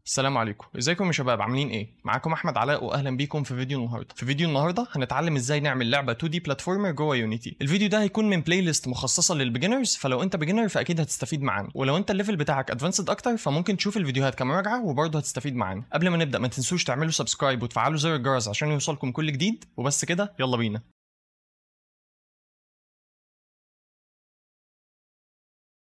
السلام عليكم، ازيكم يا شباب؟ عاملين ايه؟ معاكم احمد علاء واهلا بيكم في فيديو النهارده. في فيديو النهارده هنتعلم ازاي نعمل لعبه 2D platformer جوه Unity. الفيديو ده هيكون من playlist مخصصة لل beginners، فلو انت beginner فاكيد هتستفيد معانا، ولو انت ال level بتاعك advanced اكتر فممكن تشوف الفيديوهات كمراجعه وبرضه هتستفيد معانا. قبل ما نبدا ما تنسوش تعملوا subscribe وتفعلوا زر الجرس عشان يوصلكم كل جديد. وبس كده، يلا بينا.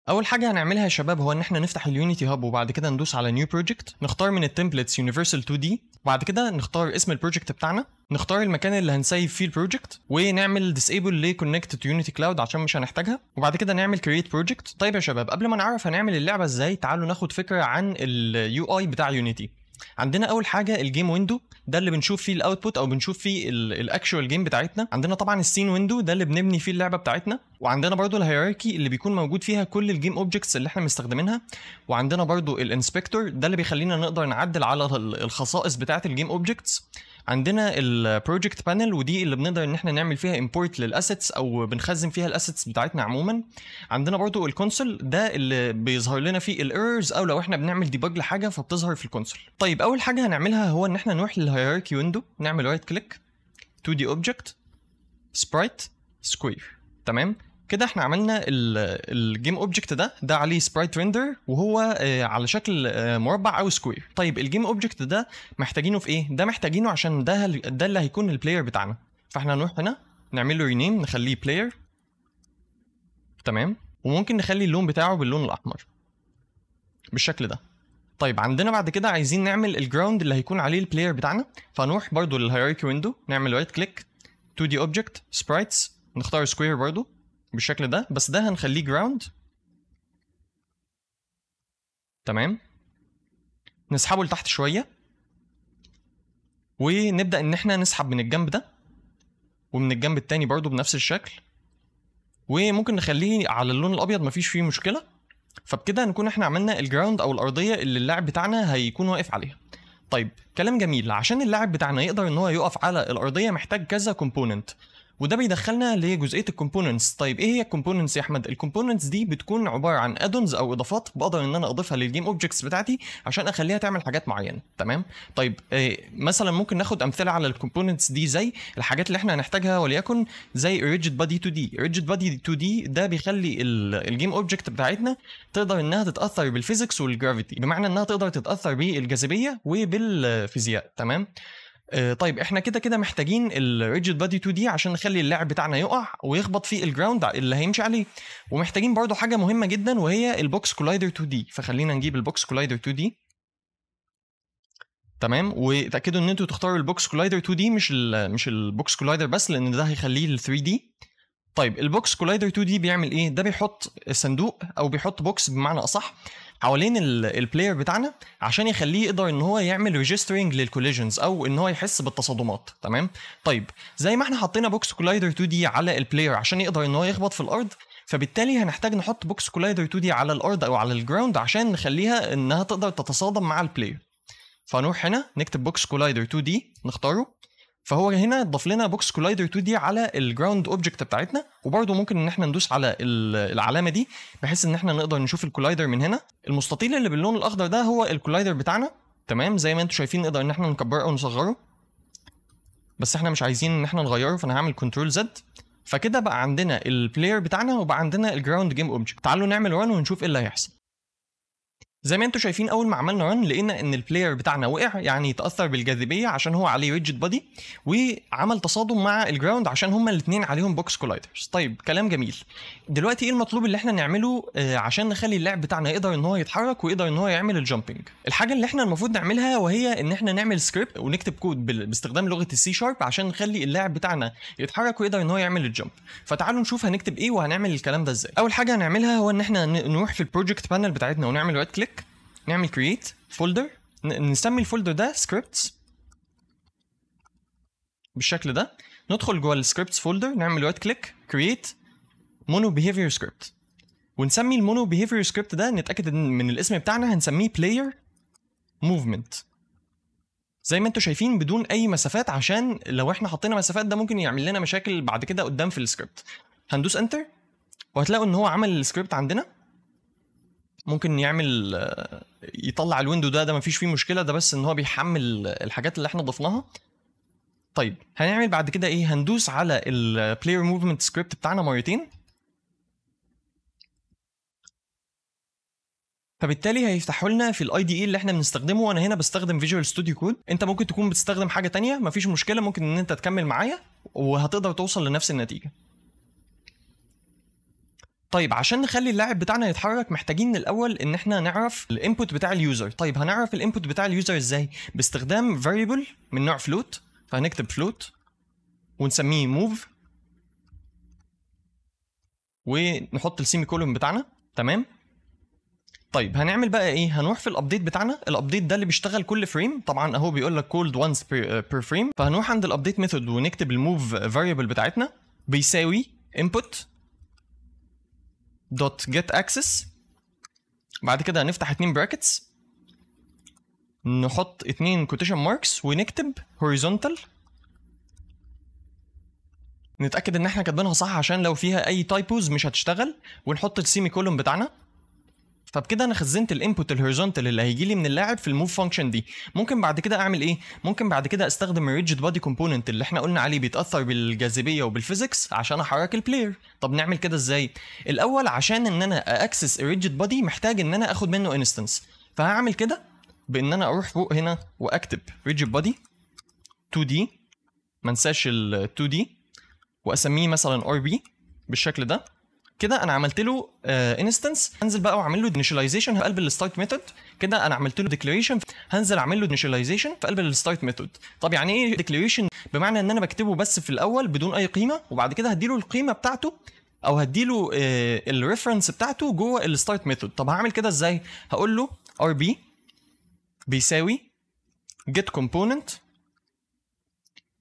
اول حاجة هنعملها يا شباب هو ان احنا نفتح ال Unity Hub وبعد كده ندوس على new project، نختار من ال templates universal 2D، وبعد كده نختار اسم ال project بتاعنا، نختار المكان اللي هنسيف فيه ال project، ونعمل disable ل connect to Unity Cloud عشان مش هنحتاجها، وبعد كده نعمل create project. طيب يا شباب، قبل ما نعرف هنعمل اللعبة ازاي تعالوا ناخد فكرة عن ال UI بتاع Unity. عندنا اول حاجة ال game window، ده اللي بنشوف فيه ال output او بنشوف فيه ال actual game بتاعتنا. عندنا طبعا ال scene window، ده اللي بنبني فيه اللعبة بتاعتنا. وعندنا برضو ال hierarchy اللي بيكون موجود فيها كل ال game objects اللي احنا مستخدمينها. وعندنا برضو ال inspector، ده اللي بيخلينا نقدر نعدل على الخصائص بتاعه ال game objects. عندنا ال project panel، ودي اللي بنقدر ان احنا نعمل فيها import لل assets او بنخزن فيها ال assets بتاعتنا عموما. عندنا برضو ال console، ده اللي بيظهر لنا فيه ال errors او لو احنا بنعمل debug لحاجة فبتظهر في ال console. طيب اول حاجة هنعملها هو ان احنا نروح لل hierarchy window، نعمل right click 2D object sprite square. تمام كده احنا عملنا ال game object ده عليه sprite render وهو على شكل مربع او square. طيب ال game object ده محتاجينه في ايه؟ ده محتاجينه عشان ده اللي هيكون ال player بتاعنا. فاحنا هنروح هنا نعمل له rename، نخليه player. تمام، وممكن نخلي اللون بتاعه باللون الاحمر بالشكل ده. طيب عندنا بعد كده عايزين نعمل ال ground اللي هيكون عليه ال player بتاعنا، فهنروح برضو لل hierarchy window، نعمل right click 2D object sprites، نختار square برضو بالشكل ده، بس ده هنخليه ground. تمام، نسحبه لتحت شوية ونبدا ان احنا نسحب من الجنب ده ومن الجنب التاني برضو بنفس الشكل، وممكن نخليه على اللون الابيض مفيش فيه مشكلة. فبكده نكون احنا عملنا ال ground او الارضية اللي اللاعب بتاعنا هيكون واقف عليها. طيب كلام جميل، عشان اللاعب بتاعنا يقدر ان هو يقف على الارضية محتاج كذا component، وده بيدخلنا لجزئيه ال components. طيب ايه هي ال components يا احمد؟ ال components دي بتكون عبارة عن add-ons او اضافات بقدر ان انا اضيفها لل game objects بتاعتي عشان اخليها تعمل حاجات معينة. تمام، طيب إيه مثلا ممكن ناخد امثلة على ال components دي زي الحاجات اللي احنا هنحتاجها، وليكن زي rigid body 2D. rigid body 2D ده بيخلي ال game object بتاعتنا تقدر انها تتاثر بال physics وال gravity، بمعنى انها تقدر تتاثر بالجاذبيه وبالفيزياء. تمام، طيب احنا كده كده محتاجين ال rigid body 2D عشان نخلي اللاعب بتاعنا يقع ويخبط في ال ground اللي هيمشي عليه. ومحتاجين برضو حاجة مهمة جدا وهي ال box collider 2D، فخلينا نجيب ال box collider 2D. تمام، وتاكدوا ان انتوا تختاروا ال box collider 2D مش ال box collider بس، لان ده هيخليه ال 3D. طيب ال box collider 2D بيعمل ايه؟ ده بيحط صندوق او بيحط box بمعنى اصح حوالين ال player بتاعنا عشان يخليه يقدر ان هو يعمل registering لل collisions او ان هو يحس بالتصادمات. تمام، طيب زي ما احنا حطينا box collider 2D على ال player عشان يقدر ان هو يخبط في الارض، فبالتالي هنحتاج نحط box collider 2D على الارض او على ال ground عشان نخليها انها تقدر تتصادم مع ال player. فنروح هنا نكتب box collider 2D نختاره، فهو هنا ضاف لنا box collider 2D على ال ground object بتاعتنا. وبرده ممكن ان احنا ندوس على العلامة دي بحيث ان احنا نقدر نشوف ال collider من هنا. المستطيل اللي باللون الاخضر ده هو ال collider بتاعنا. تمام، زي ما انتم شايفين نقدر ان احنا نكبره او نصغره، بس احنا مش عايزين ان احنا نغيره، فانا هعمل control Z. فكده بقى عندنا ال player بتاعنا وبقى عندنا ال ground game object. تعالوا نعمل run ونشوف ايه اللي هيحصل. زي ما انتم شايفين اول ما عملنا run لقينا ان ال player بتاعنا وقع، يعني تاثر بالجاذبيه عشان هو عليه rigid body، وعمل تصادم مع ال ground عشان هما الاثنين عليهم box colliders. طيب كلام جميل، دلوقتي ايه المطلوب اللي احنا نعمله عشان نخلي اللاعب بتاعنا يقدر ان هو يتحرك ويقدر ان هو يعمل ال jumping؟ الحاجة اللي احنا المفروض نعملها وهي ان احنا نعمل سكريبت ونكتب كود باستخدام لغة السي شارب عشان نخلي اللاعب بتاعنا يتحرك ويقدر ان هو يعمل ال jump. فتعالوا نشوف هنكتب ايه وهنعمل الكلام ده ازاي. اول حاجة هنعملها هو ان احنا نروح في ال project panel بتاعتنا ونعمل right click، نعمل create folder، نسمي ال folder ده scripts بالشكل ده. ندخل جوه ال scripts folder، نعمل right click create mono behavior script، ونسمي ال mono behavior script ده، نتاكد من الاسم بتاعنا، هنسميه player movement زي ما انتم شايفين بدون اي مسافات، عشان لو احنا حطينا مسافات ده ممكن يعمل لنا مشاكل بعد كده قدام في السكريبت. هندوس enter وهتلاقوا ان هو عمل السكريبت عندنا. ممكن يعمل يطلع ال window ده مفيش فيه مشكلة، ده بس ان هو بيحمل الحاجات اللي احنا ضفناها. طيب هنعمل بعد كده ايه؟ هندوس على ال player movement script بتاعنا مرتين، فبالتالي هيفتحوا لنا في ال IDE اللي احنا بنستخدمه. وانا هنا بستخدم Visual Studio Code، انت ممكن تكون بتستخدم حاجة تانية مفيش مشكلة، ممكن ان انت تكمل معايا وهتقدر توصل لنفس النتيجة. طيب عشان نخلي اللاعب بتاعنا يتحرك محتاجين الاول ان احنا نعرف ال input بتاع ال user. طيب هنعرف ال input بتاع ال user ازاي؟ باستخدام variable من نوع float، فهنكتب float ونسميه move ونحط ال semicolon بتاعنا. تمام. طيب هنعمل بقى ايه؟ هنروح في ال update بتاعنا، ال update ده اللي بيشتغل كل frame، طبعا اهو بيقول لك called once per frame. فهنروح عند ال update method ونكتب ال move variable بتاعتنا بيساوي input dot get axis، بعد كده هنفتح 2 brackets، نحط 2 quotation marks ونكتب horizontal، نتاكد ان احنا كاتبينها صح عشان لو فيها اي typos مش هتشتغل، ونحط ال semicolon بتاعنا. فبكده انا خزنت ال input ال horizontal اللي هيجي لي من اللاعب في ال move function دي. ممكن بعد كده اعمل ايه؟ ممكن بعد كده استخدم ال rigid body component اللي احنا قلنا عليه بيتاثر بالجاذبيه وبال physics عشان احرك ال player. طب نعمل كده ازاي؟ الاول عشان ان انا access ال rigid body محتاج ان انا اخد منه instance، فهعمل كده بان انا اروح فوق هنا واكتب rigid body 2D، ما انساش ال 2D، واسميه مثلا RB بالشكل ده. كده انا عملت له instance. هنزل بقى واعمل له initialization في قلب ال start method. كده انا عملت له declaration، هنزل اعمل له initialization في قلب ال start method. طب يعني ايه declaration؟ بمعنى ان انا بكتبه بس في الاول بدون اي قيمة، وبعد كده هديله القيمة بتاعته او هديله ال reference بتاعته جوه ال start method. طب هعمل كده ازاي؟ هقول له RB بيساوي get component،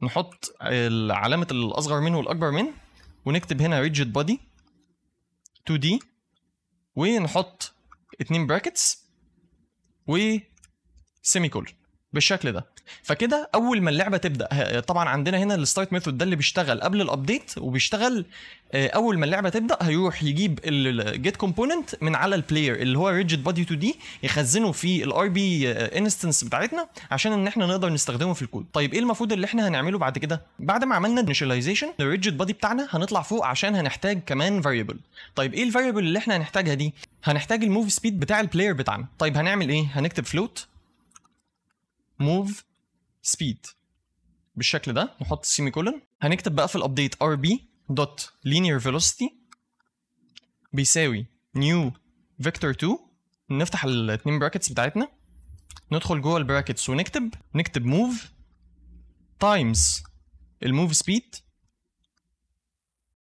نحط العلامة الاصغر منه والاكبر منه، ونكتب هنا rigid body 2D ونحط 2 brackets و semicolon بالشكل ده. فكده اول ما اللعبة تبدا، طبعا عندنا هنا ال start method ده اللي بيشتغل قبل ال update، وبيشتغل اول ما اللعبة تبدا هيروح يجيب ال get component من على ال player اللي هو rigid body 2D، يخزنه في ال RB instance بتاعتنا عشان ان احنا نقدر نستخدمه في الكود. طيب ايه المفروض اللي احنا هنعمله بعد كده؟ بعد ما عملنا initialization لل rigid body بتاعنا هنطلع فوق عشان هنحتاج كمان variable. طيب ايه ال variable اللي احنا هنحتاجها دي؟ هنحتاج ال move speed بتاع ال player بتاعنا. طيب هنعمل ايه؟ هنكتب float move speed بالشكل ده، نحط semicolon. هنكتب بقى في ال update rb dot linear velocity بيساوي new vector 2، نفتح الاثنين brackets بتاعتنا، ندخل جوه ال brackets ونكتب move times ال move speed،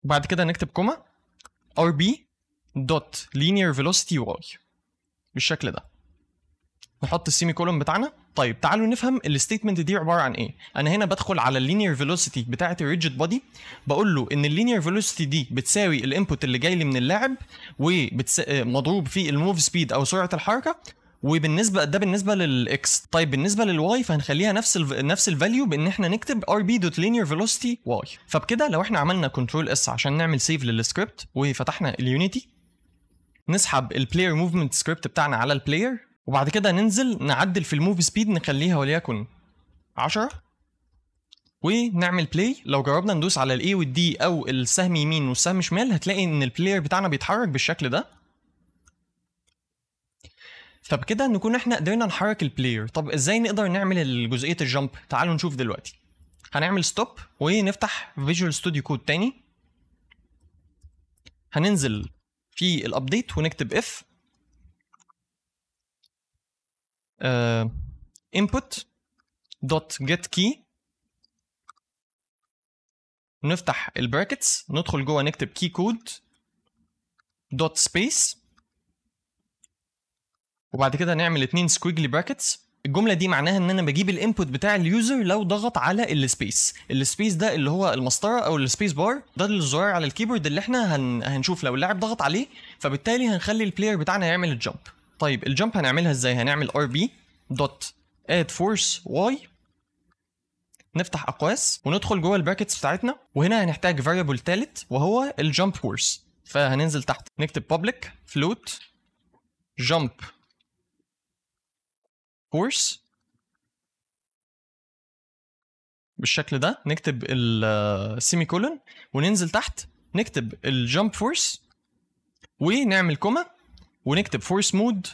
وبعد كده نكتب comma rb dot linear velocity y بالشكل ده، نحط ال semicolon بتاعنا. طيب تعالوا نفهم ال statement دي عبارة عن ايه. انا هنا بدخل على ال linear velocity بتاعه ال rigid body، بقول له ان ال linear velocity دي بتساوي ال input اللي جاي لي من اللاعب ومضروب في ال move speed او سرعة الحركة، وبالنسبة ده بالنسبة لل x. طيب بالنسبة لل y فهنخليها نفس ال value بان احنا نكتب rb dot linear velocity y. فبكده لو احنا عملنا control S عشان نعمل save لل script وفتحنا ال Unity، نسحب ال player movement script بتاعنا على ال player، وبعد كده ننزل نعدل في ال move speed نخليها وليكن 10 ونعمل play. لو جربنا ندوس على ال A وال D او السهم يمين والسهم شمال هتلاقي ان ال player بتاعنا بيتحرك بالشكل ده. فبكده نكون احنا قدرنا نحرك ال player. طب ازاي نقدر نعمل جزئية ال jump؟ تعالوا نشوف دلوقتي. هنعمل stop ونفتح Visual Studio Code تاني، هننزل في ال update ونكتب if input dot get key، نفتح ال brackets، ندخل جوه نكتب key code dot space، وبعد كده نعمل 2 squiggly brackets. الجملة دي معناها ان انا بجيب ال input بتاع ال user لو ضغط على ال space. ال space ده اللي هو المسطره او ال space bar، ده الزرار على ال keyboard اللي احنا هنشوف لو اللاعب ضغط عليه، فبالتالي هنخلي ال player بتاعنا يعمل ال jump. طيب ال jump هنعملها ازاي؟ هنعمل rb dot add force y، نفتح اقواس وندخل جوه ال brackets بتاعتنا، وهنا هنحتاج variable ثالث وهو ال jump force. فهننزل تحت نكتب public float jump force بالشكل ده، نكتب ال semicolon وننزل تحت نكتب ال jump force ونعمل comma ونكتب force mode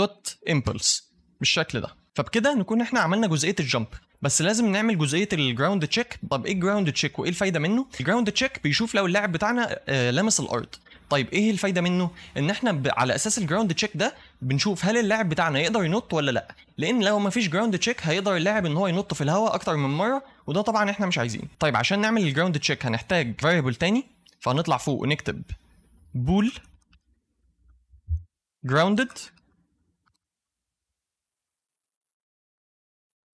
dot impulse بالشكل ده. فبكده نكون احنا عملنا جزئية ال jump، بس لازم نعمل جزئية ال ground check. طب ايه ال ground check وايه الفايدة منه؟ ال ground check بيشوف لو اللاعب بتاعنا لمس الارض. طيب ايه الفايدة منه؟ ان احنا على اساس ال ground check ده بنشوف هل اللاعب بتاعنا يقدر ينط ولا لا، لان لو ما فيش ground check هيقدر اللاعب ان هو ينط في الهواء اكتر من مرة، وده طبعا احنا مش عايزينه. طيب عشان نعمل ال ground check هنحتاج variable تاني، فهنطلع فوق ونكتب bool grounded،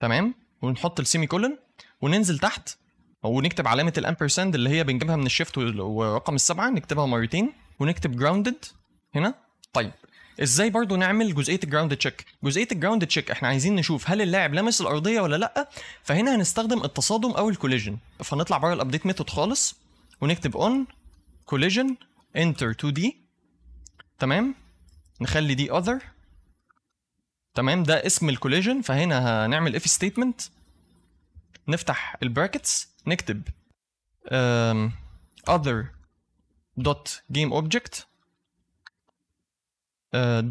تمام، ونحط ال semicolon وننزل تحت ونكتب علامة ال ampersand اللي هي بنجيبها من ال shift ورقم 7، نكتبها مرتين ونكتب grounded هنا. طيب ازاي برضو نعمل جزئية ال ground check؟ جزئية ال ground check احنا عايزين نشوف هل اللاعب لمس الارضية ولا لا، فهنا هنستخدم التصادم او ال collision. فنطلع بره ال update method خالص ونكتب on collision enter 2D، تمام، نخلي دي other، تمام، ده اسم ال collision. فهنا هنعمل if statement، نفتح ال brackets، نكتب other dot game object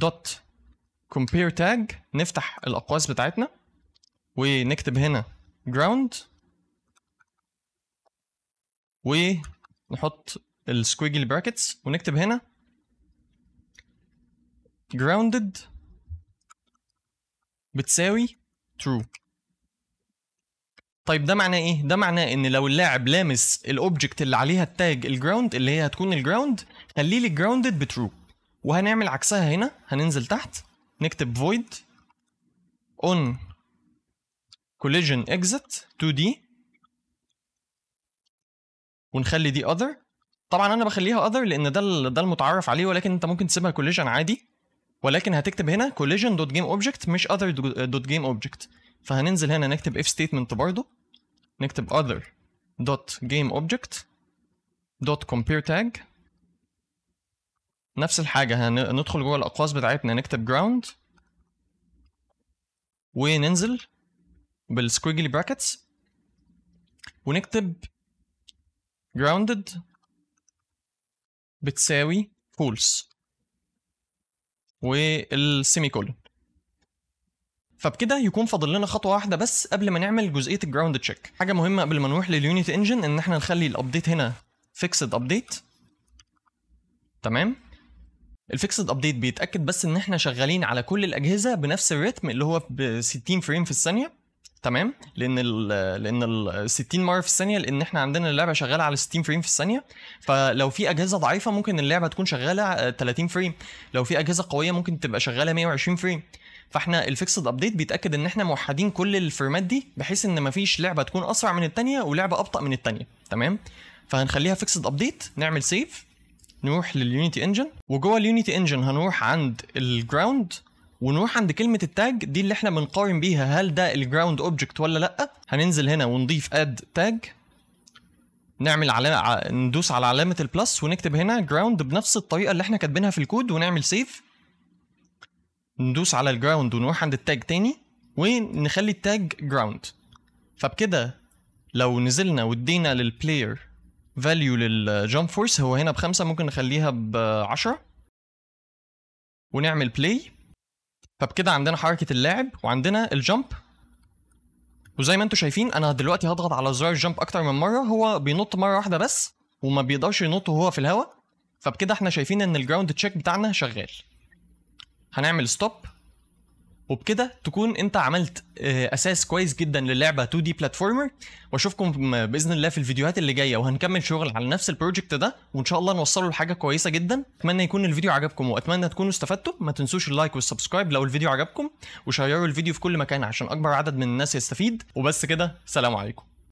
dot compare tag، نفتح الاقواس بتاعتنا ونكتب هنا ground ونحط ال squiggly brackets ونكتب هنا grounded بتساوي true. طيب ده معناه ايه؟ ده معناه ان لو اللاعب لامس ال object اللي عليها ال tag ال ground اللي هي هتكون ال ground، خليه لي grounded ب true. وهنعمل عكسها هنا، هننزل تحت نكتب void on collision exit 2D ونخلي دي other. طبعا انا بخليها other لان ده المتعارف عليه، ولكن انت ممكن تسيبها collision عادي، ولكن هتكتب هنا collision dot game object مش other dot game object. فهننزل هنا نكتب if statement برضو، نكتب other dot game object dot compare tag، نفس الحاجة هندخل جوه الأقواس بتاعتنا نكتب ground وننزل بال squiggly brackets ونكتب grounded بتساوي false وال semicolon. فبكده يكون فاضل لنا خطوة واحدة بس قبل ما نعمل جزئية ال ground check. حاجة مهمة قبل ما نروح لل Unity engine ان احنا نخلي ال update هنا fixed update، تمام. ال fixed update بيتاكد بس ان احنا شغالين على كل الاجهزة بنفس الريتم اللي هو ب 60 frame في الثانية، تمام، لان ال 60 مرة في الثانية، لان احنا عندنا اللعبة شغالة على 60 frame في الثانية. فلو في اجهزة ضعيفة ممكن اللعبة تكون شغالة 30 frame، لو في اجهزة قوية ممكن تبقى شغالة 120 frame. فاحنا ال fixed update بيتاكد ان احنا موحدين كل الفريمات دي بحيث ان مفيش لعبه تكون اسرع من الثانية ولعبه ابطا من الثانية، تمام. فهنخليها fixed update، نعمل save، نروح لل Unity engine، وجوه ال Unity engine هنروح عند ال ground ونروح عند كلمة ال tag دي اللي احنا بنقارن بيها هل ده ال ground object ولا لا. هننزل هنا ونضيف add tag، نعمل علامة، ندوس على علامة ال plus ونكتب هنا ground بنفس الطريقة اللي احنا كاتبينها في الكود، ونعمل save. ندوس على ال ground ونروح عند ال tag تاني ونخلي ال tag ground. فبكده لو نزلنا وادينا لل player value لل jump force، هو هنا ب5 ممكن نخليها ب10 ونعمل play. فبكده عندنا حركة اللاعب وعندنا ال jump، وزي ما انتم شايفين انا دلوقتي هضغط على زرار ال jump اكتر من مرة، هو بينط مرة واحدة بس وما بيقدرش ينط وهو في الهواء. فبكده احنا شايفين ان ال ground check بتاعنا شغال. هنعمل stop، وبكده تكون انت عملت اساس كويس جدا للعبة 2D platformer. واشوفكم باذن الله في الفيديوهات اللي جاية، وهنكمل شغل على نفس ال project ده وان شاء الله نوصله لحاجة كويسة جدا. اتمنى يكون الفيديو عجبكم واتمنى تكونوا استفدتوا. ما تنسوش ال like وال subscribe لو الفيديو عجبكم، وشيروا الفيديو في كل مكان عشان اكبر عدد من الناس يستفيد. وبس كده، سلام عليكم.